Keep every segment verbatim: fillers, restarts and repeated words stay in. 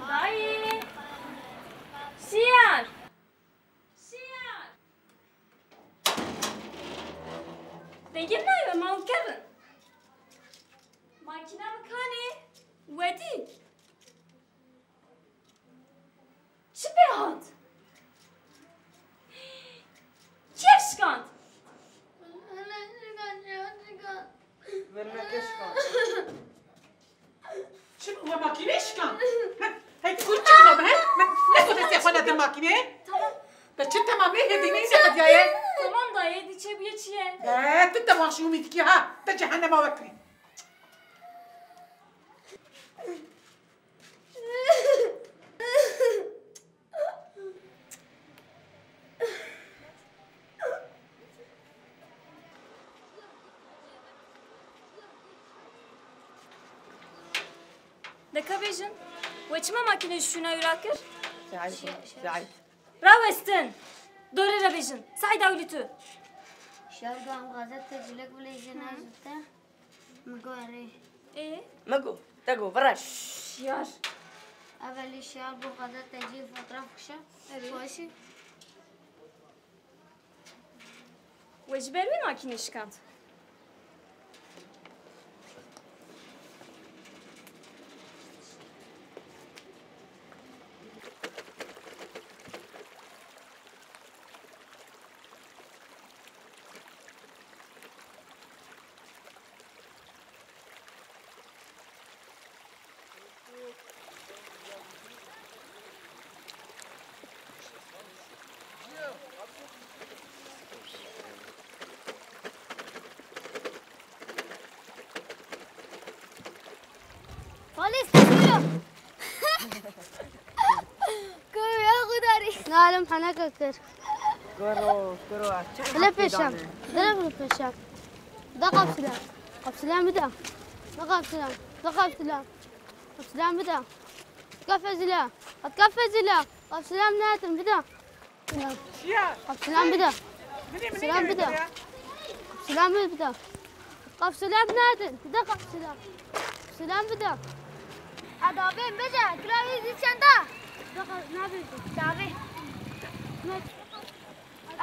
Dayê! Şiyar! Şiyar! Dengê min nayê we, ma hûn kevin. Makîna min kanê? Wedî. Çi pê hat? Kê şikand? Verneke şikand. Çi bû, we makîneyê şikand? He, hey, tu çi bû, he? Me, ne ku destê xwe nedin makîneyê? Tamam. Te çi temamê hê dînê îndî qediyaye? Tamam dayê, dî çêbûye çi ye? He, tu temam şûmî dikî ha. Te cehennema we kirî. De ka bêjin, we çima makîne ji şûna wî rakir? Saîd, Saîd. Rawestin! Dorê re bêjin. Saîd ewlî tu. Şiyar got em xwazet tecîlek bilêjin, Hı. ez û te. Min got erê. Ê? Me got, te got, vire. Şiyar. Evelî Şiyar got xwazet tecîl fotoğraf kişe. Erê. Xweşî. We ji ber wê makîne şikand? Polis geliyor. Kuru ya kudarî. Nalim heneke kir. Kuro, kuro. Bile peşem. Bile bile peşem. Da kapsile. Kapsile mi da? Da kapsile. Da kapsile. Kapsile mi da? Kafe zile. At kafe zile. Kapsile mi da? Qaf silam bide. Qaf silam bide. Qaf silam bide. Qaf silam nadin. Bide qaf silam. Qaf silam bide. Edabê bide. Kilavê zî çenda? Bide qaf, nabêjim. Çavê.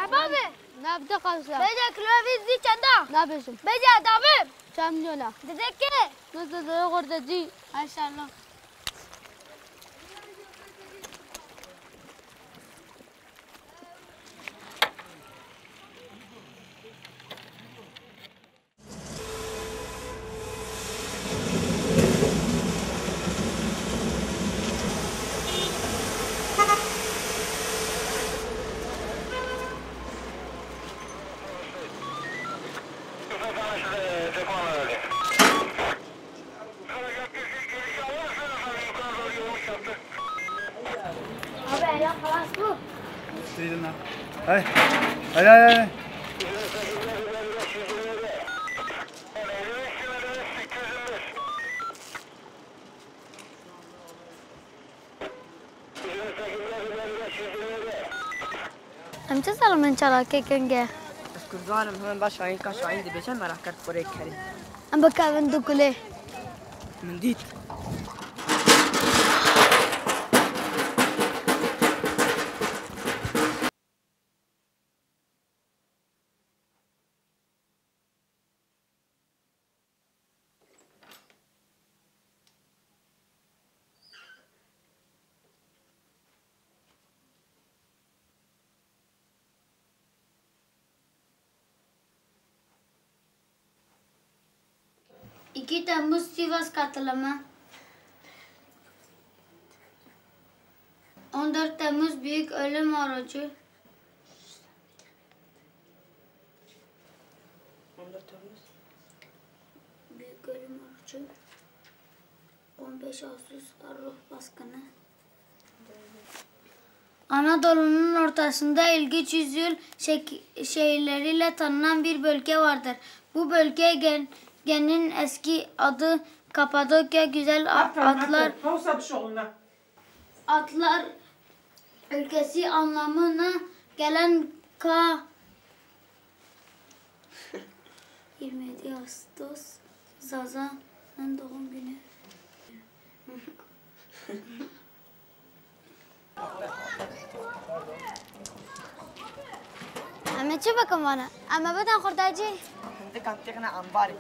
Ebabê. Na bide qaf silam. Bide kilavê zî çenda? Nabêjim. Bide edabê. Çar milyona. Dide kê? Dide, dide, xortecî. Maşallah. Abi, ela xelas bû. Hey. Hey, hey, hey. Em çi zalimên çalakê kenge? Ez kurzanim, hemen baş ayîn kaş ayîn dibêje, merak kerd kurê kerî. Em bikevin du kulê. Min dît. Temmuz Sivas katılımı. On dört Temmuz Büyük Ölüm Orucu. On dört Temmuz. Büyük Ölüm Orucu. On beş Ağustos Ruh Baskını. Anadolu'nun ortasında ilginç yüzyıl şek- şehirleriyle tanınan bir bölge vardır. Bu bölge gen- genin eski adı Kapadokya, güzel a- Aferin, atlar aferin. Hausa bir şey olun ha. Atlar ülkesi anlamına gelen Ka yirmi yedi Ağustos Zaza'nın doğum günü. Em ê çi bikin vana? Em ê bidin xurtacî. Hindikan têxine ambarê.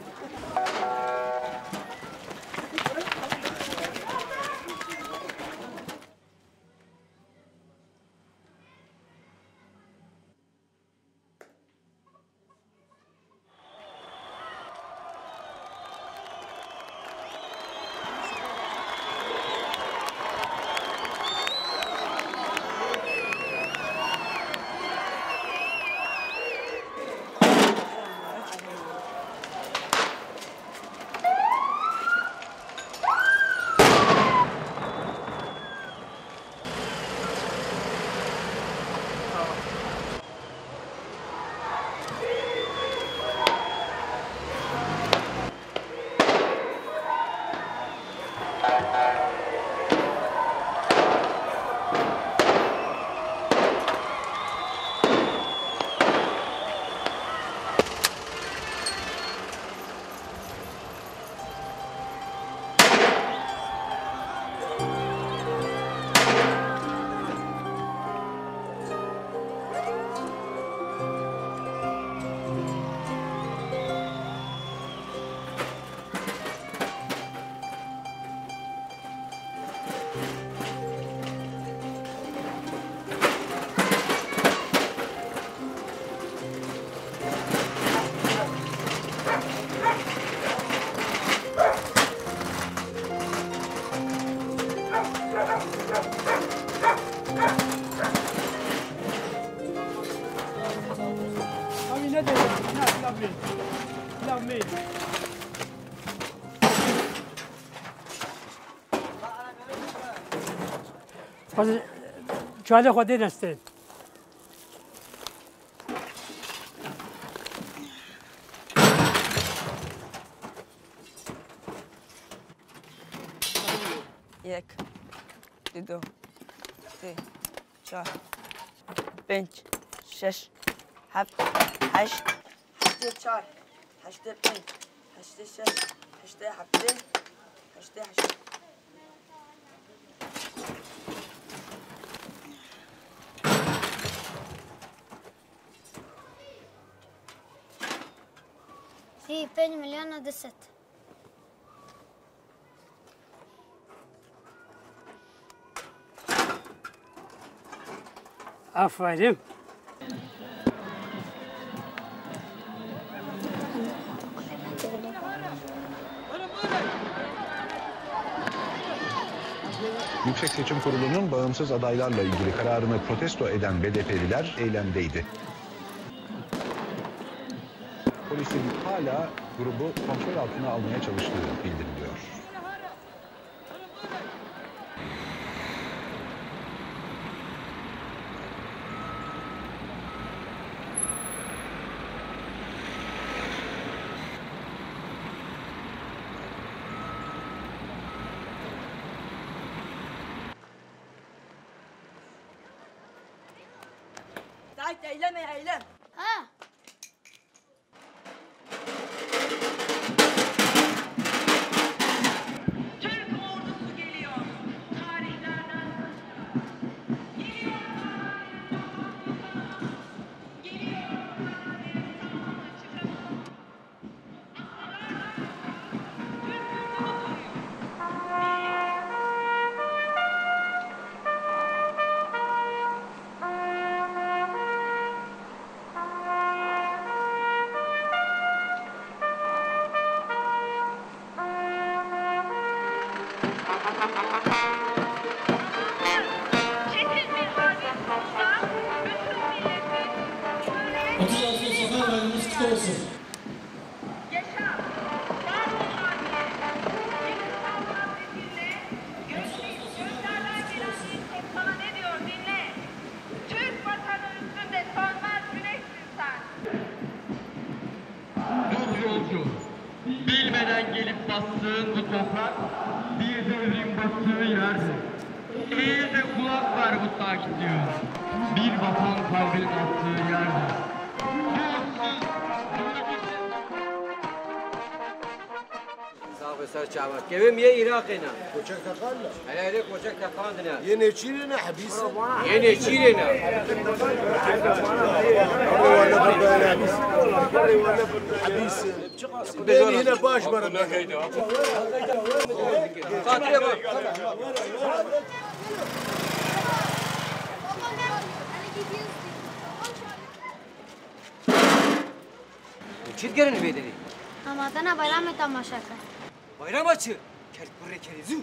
Abi ne diyorsun? Ya, love me. Love me. Xwezî çavê xwe dê nestê. Yek, dido, sê, çar, pênc, şeş, heft, heşt. Heştê çar, heştê pênc, heştê şeş, heştê heftê, heştê heşt. Sî pênc milyon û du sed. Aferin. Yüksek Seçim Kurulu'nun bağımsız adaylarla ilgili kararını protesto eden BDP'liler eylemdeydi. Polisin hala grubu kontrol altına almaya çalıştığı bildiriliyor. Sait, eylem, eylem. Ha. Türk ordusu geliyor. Tarihlerden geliyor. Yaşa, var ol Naciye. Yıkılmaz hasretinle, göz, gözlerden gelen bir ses sana ne diyor, dinle. Türk vatanı üstünde sönmez güneşsin sen. Dur yolcu, bilmeden gelip bastığın bu toprak bir devrin bastığı yerdir. Eğer de kulak ver bu taktiğe, bir vatan kalbin attığı yerdir. Bu ıssız, bu Sax be ser çava. Kevim yê Iraqê ne. Koçek teqan ne? Hele hele koçek teqandine. Yê nêçîrê ne, hebîs. Yê nêçîrê ne. Hebîs. Bênî yine baş mara. Fatih'e bak. Çi digerin vê derê? Amadana bayramê temaşe kir. Bayrama çi? Kel kurê kerê zû.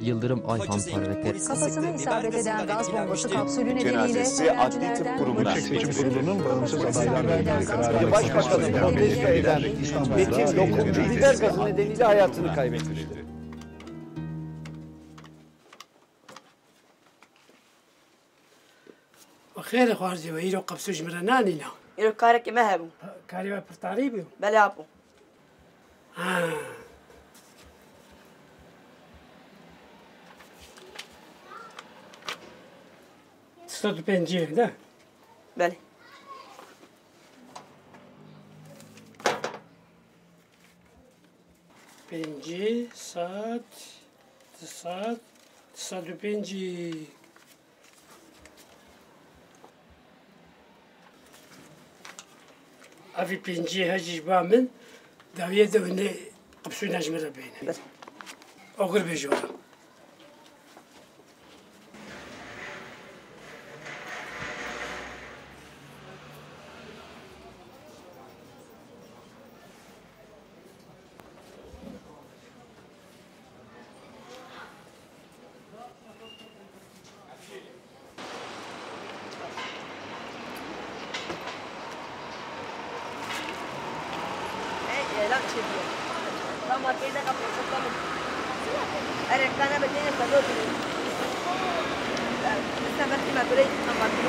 Yıldırım Ayhan parve kir. Kafasına isabet eden gaz bombası kapsülü nedeniyle Cenazesi Adli Tıp Kurumu'na. Seçim Kurulu'nun bağımsız adaylarla ilgili kararı Başbakanı protesto eden Metin Lokum biber gazı nedeniyle hayatını kaybetti. Xêr e xwarzê we, îro qepso ji min re nanîna. Îro karekê me hebû. Karê we pir tarî bû? Belê apo. Ha. Sed û pêncî, ne? Belê. Pêncî, sed, du sed, du sed û pêncî. Evî pêncî hejî ji ba min, dawiyê de hûn ê qipsûna ji min re bihînin. Oxir bêje were. Ey, ela çêbûye. Tam marketê de kapatacak tamam. Ere kana betene kado. Sen belki ma böyle tam marketê.